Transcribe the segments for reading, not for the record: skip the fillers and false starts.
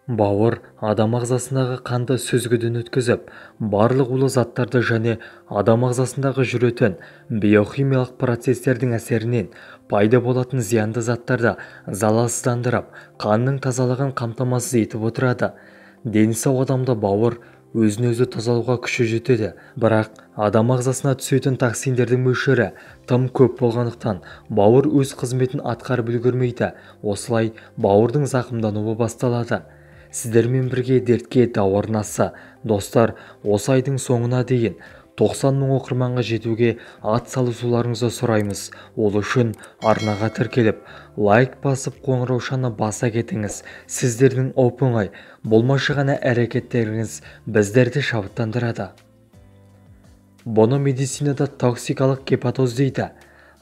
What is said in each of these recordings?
Бауыр адам ағзасындағы қанды сүзгіден өткізіп, барлық улы заттарды және адам ағзасындағы жүретін биохимиялық процестердің әсерінен пайда болатын зиянды заттарды залалсыздандырып, қанның тазалығын қамтамасыз етіп отырады. Дені сау адамда бауыр өзін-өзі тазалауға күші жетеді, бірақ адам ағзасына түсетін токсиндердің мөлшері тым көп болғандықтан бауыр өз қызметін атқарып үлгермейді. Осылай бауырдың зақымдануы басталады. Сіздермен бірге дертке дауа арнасы. Достар, осы айдың соңына дейін 90 мың оқырманға жетуге ат салысуларыңызды сұраймыз. Ол үшін арнаға тіркеліп, лайк басып, қоңыраушаны баса кетіңіз. Сіздердің оп-оңай болмашы ғана әрекеттеріңіз біздерді шабыттандырады. Бұны медицинада токсикалық гепатоз дейді.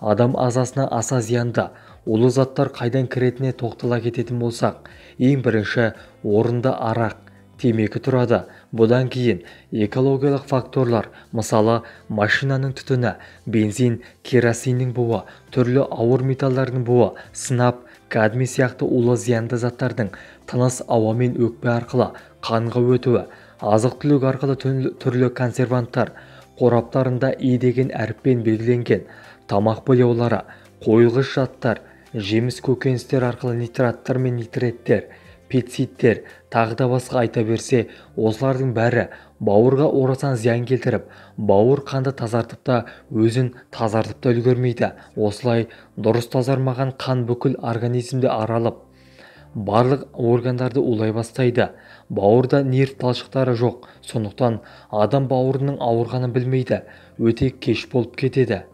Адам ағзасына аса зиянды улы заттар қайдан кіретіне тоқтала кететін болсақ, ең бірінші орында арақ, темекі тұрады. Бұдан кейін экологиялық факторлар, мысалы машинаның түтіні, бензин, керосиннің буы, түрлі ауыр металдардың буы, сынап, кадмий сияқты улы зиянды заттардың тыныс ауамен өкпе арқылы қанға өтуі, азық-түлік арқылы түрлі консерванттар, қораптарында И деген әріппен белгіленген тамақ бояулары, қойылғыш заттар, жеміс көкөністер арқылы нитраттар мен нитреттер, пестицидтер, тағы да басқа айта берсе, осылардың бәрі бауырға орасан зиян келтіріп, бауыр қанды тазартып та өзін тазартып та үлгермейді. Осылай дұрыс тазармаған қан бүкіл организмді аралып, барлық органдарды улай бастайды. Бауырда нерв талшықтары жоқ, сондықтан адам бауырының ауырғанын білмейді, өте кеш болып кетеді.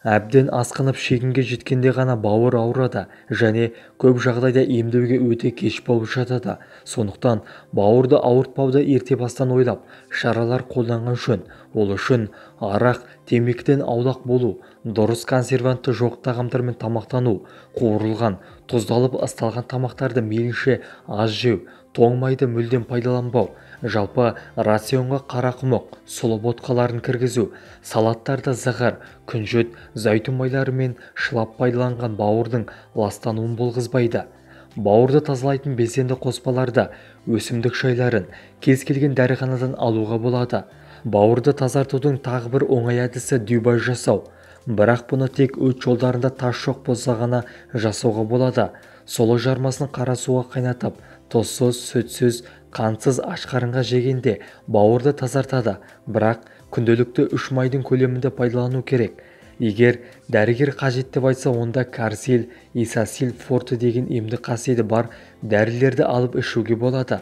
Әбден асқынып шегінге жеткенде ғана бауыр ауырады және көп жағдайда емдеуге өте кеш болып жатады. Сондықтан бауырды ауыртпауды ерте бастан ойлап, шаралар қолданған жөн. Ол үшін арақ, темекіден аулақ болу, дұрыс консервантты жоқ тағамдармен тамақтану, қуырылған, тұздалып ысталған тамақтарды мейлінше аз жеу, тоң майды мүлдем пайдаланбау, жалпы рационға қарақұмық, сұлы ботқаларын кіргізу, салаттарды зығыр, күнжіт, зәйтүн майлары мен шылап пайдаланған бауырдың ластануын болғызбайды. Бауырды тазалайтын белсенді қоспаларды, өсімдік шайларын кез келген дәріханадан алуға болады. Бауырды тазартудың тағы бір оңай әдісі дюбаж жасау. Бірақ бұны тек өт жолдарында тас жоқ болса ғана жасауға болады. Сұлы жармасын қара суға қайнатып, тұзсыз, сүтсіз, қантсыз аш қарынға жегенде бауырды тазартады. Бірақ күнделікті 3 майдың көлемінде пайдалану керек. Егер дәрігер қажет деп айтса, онда Карсил, Исасил форте деген емдік қасиеті бар дәрілерді алып ішуге болады.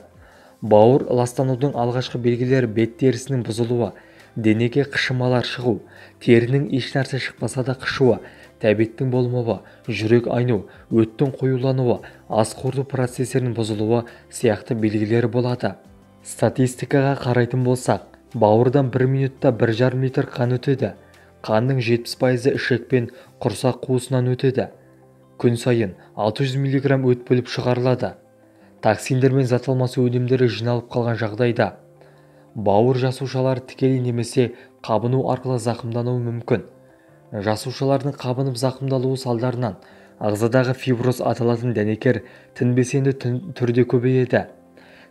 Бауыр ластанудың алғашқы белгілері бет терісінің бұзылуы, денеге қышымалар шығу, терінің ешнәрсе шықпаса да қышуы, тәбеттің болмауы, жүрек айну, өттің қоюлануы, ас қорыту процестерінің бұзылуы сияқты белгілері болады. Статистикаға қарайтын болсақ, бауырдан 1 минутта 1,5 литр қан өтеді. Қанның 70% ішек пен құрсақ қуысынан өтеді. Күн сайын 600 мг өт бөліп шығарылады. Токсиндер мен зат алмасу өнімдері жиналып қалған жағдайда бауыр жасушалары тікелей немесе қабыну арқылы зақымдануы мүмкін. Жасушалардың қабынып зақымдалуы салдарынан ағзадағы фиброз аталатын дәнекер тін белсенді түрде көбейеді.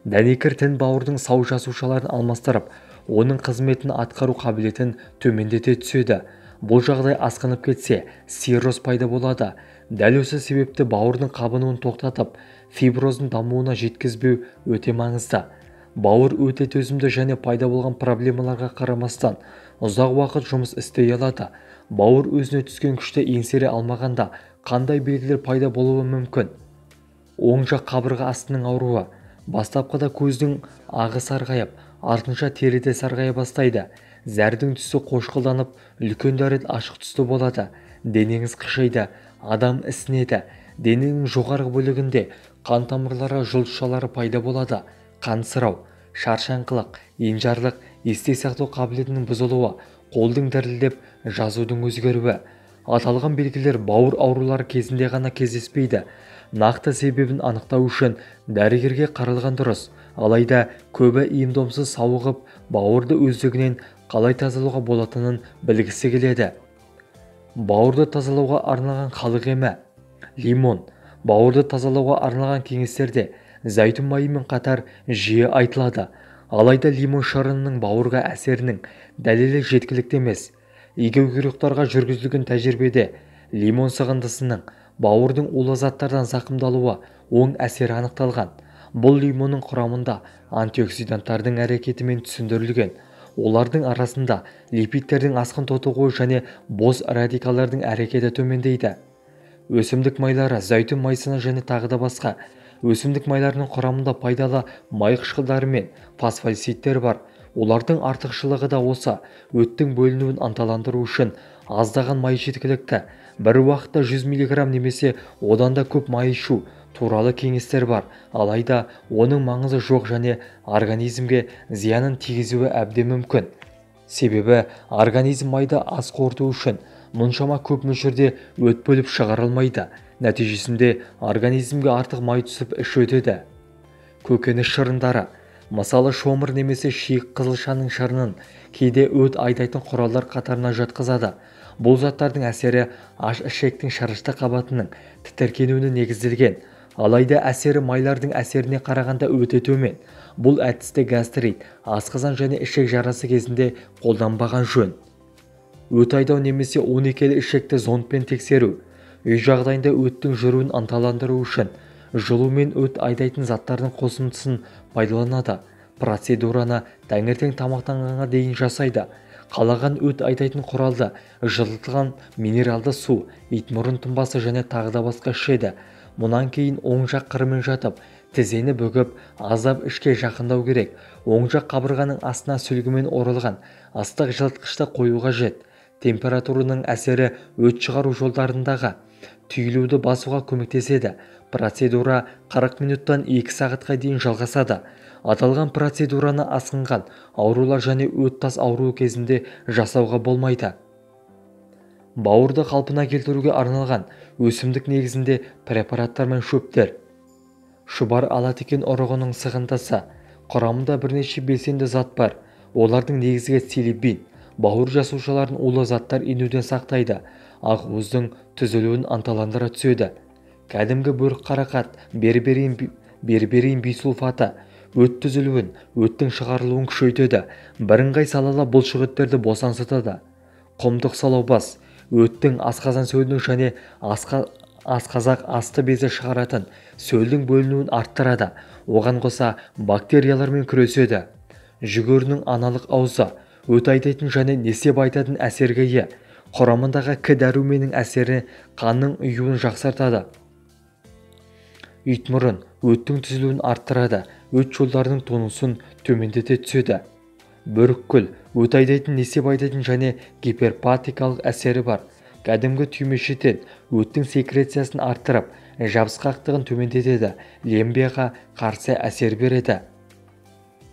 Дәнекер тін бауырдың сау жасушаларын алмастырып, оның қызметін атқару қабілетін төмендете түседі. Бұл жағдай асқынып кетсе, цирроз пайда болады. Дәл осы себепті бауырдың қабынуын тоқтатып, фиброздың дамуына жеткізбеу өте маңызды. Бауыр өте төзімді және пайда болған проблемаларға қарамастан ұзақ уақыт жұмыс істей алады. Бауыр өзіне түскен күшті еңсере алмағанда қандай белгілер пайда болуы мүмкін? Оң жақ қабырға астының ауруы. Бастапқыда көздің ағы сарғайып, артынша теріде сарғая бастайды. Зәрдің түсі қошқылданып, үлкен дәрет ашық түсті болады. Денеңіз қышиды, адам ісінеді. Дененің жоғарғы бөлігінде қан тамырлары жұлдызшалары пайда болады. Қансырау, шаршаңқылық, енжарлық, есте сақтау қабілетінің бұзылуы, қолдың дірілдеп, жазудың өзгеруі. Аталған белгілер бауыр аурулары кезінде ғана кездеспейді. Нақты себебін анықтау үшін дәрігерге қаралған дұрыс. Алайда көбі ем-домсыз сауығып, бауырды өздігінен қалай тазалауға болатынын білгісі келеді. Бауырды тазалауға арналған халық емі. Лимон. Бауырды тазалауға арналған кеңестерде зәйтүн майымен қатар жиі айтылады. Алайда лимон шырынының бауырға әсерінің дәлелі жеткілікті емес. Егеуқұйрықтарға жүргізілген тәжірибеде лимон сығындысының бауырдың улы заттардан зақымдалуы оң әсері анықталған. Бұл лимонның құрамында антиоксиданттардың әрекетімен түсіндірілген. Олардың арасында липидтердің асқын тотығуы және бос радикалдардың әрекеті төмендейді. Өсімдік майлары, зәйтүн майсына және тағы да басқа. Өсімдік майларының құрамында пайдалы май қышқылдары мен фосфолипидтер бар. Олардың артықшылығы да осы, өттің бөлінуін ынталандыру үшін аздаған май жеткілікті. Бір уақытта 100 мг немесе одан да көп май ішу туралы кеңестер бар. Алайда оның маңызы жоқ және организмге зиянын тигізуі әбден мүмкін. Себебі организм майды аз қорыту үшін мұншама көп мөлшерде өт бөліп шығарылмайды. Нәтижесінде организмге артық май түсіп іш өтеді. Көкөніс шырындары. Мысалы, шомыр немесе шиік қызылшаның шырынын кейде өт айдайтын құралдар қатарына жатқызады. Бұл заттардың әсері аш ішектің шырышты қабатының тітіркенуіне негізделген. Алайда әсері майлардың әсеріне қарағанда өте төмен. Бұл әдісті гастрит, асқазан және ішек жарасы кезінде қолданбаған жөн. Өт айдау немесе 12-лі ішекті зондпен тексеру. Үй жағдайында өттің жүруін ынталандыру үшін жылумен өт айдайтын заттардың қосындысын пайдаланады. Процедураны таңертең тамақтанғанға дейін жасайды. Қалаған өт айдайтын құралды жылытылған минералды су, итмұрын тұнбасы және тағы да басқа ішеді. Мұнан кейін оң жақ қырымен жатып, тізені бүгіп, аздап ішке жақындау керек. Оң жақ қабырғаның астына сүлгімен оралған ыстық жылытқышты қою қажет. Температураның әсері өт шығару жолдарындағы түйілуді басуға көмектеседі. Процедура 40 минуттан 2 сағатқа дейін жалғасады. Аталған процедураны асқынған аурулар және өт тас ауруы кезінде жасауға болмайды. Бауырды қалпына келтіруге арналған өсімдік негізінде препараттар мен шөптер. Шұбар алатекен ұрығының сығындысы. Құрамында бірнеше белсенді зат бар. Олардың негізгі силибин, бауыр жасушаларын улы заттар енуден сақтайды, ақуыздың түзілуін ынталандыра түседі. Кәдімгі бөрік қарақат, берберин бисульфаты өт түзілуін, өттің шығарылуын күшейтеді, бірыңғай салалы бұлшықеттерді босаңсытады. Құмдық салаубас, өттің асқазан сөлінің және асқазақ асты безі шығаратын сөлдің бөлінуін арттырады. Оған қоса бактериялармен күреседі. Жүгерінің аналық аузы өт айдайтын және несеп айтатын әсерге ие. Құрамындағы К дәруменінің әсері қанның ұюын жақсартады. Итмұрын өттің түзілуін арттырады, өт жолдарының тонусын төмендете түседі. Бөріккүл өт айдайтын, несеп айдайтын және гиперпатикалық әсері бар. Кәдімгі түймешетен өттің секрециясын арттырып, жабысқақтығын төмендетеді, лембияға қарсы әсер береді.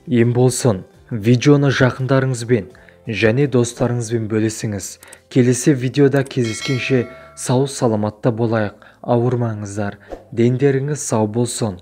Ем болсын, видеоны жақындарыңызбен және достарыңызбен бөлісіңіз. Келесі видеода кездескенше сау саламатта болайық, ауырмаңыздар, дендеріңіз сау болсын.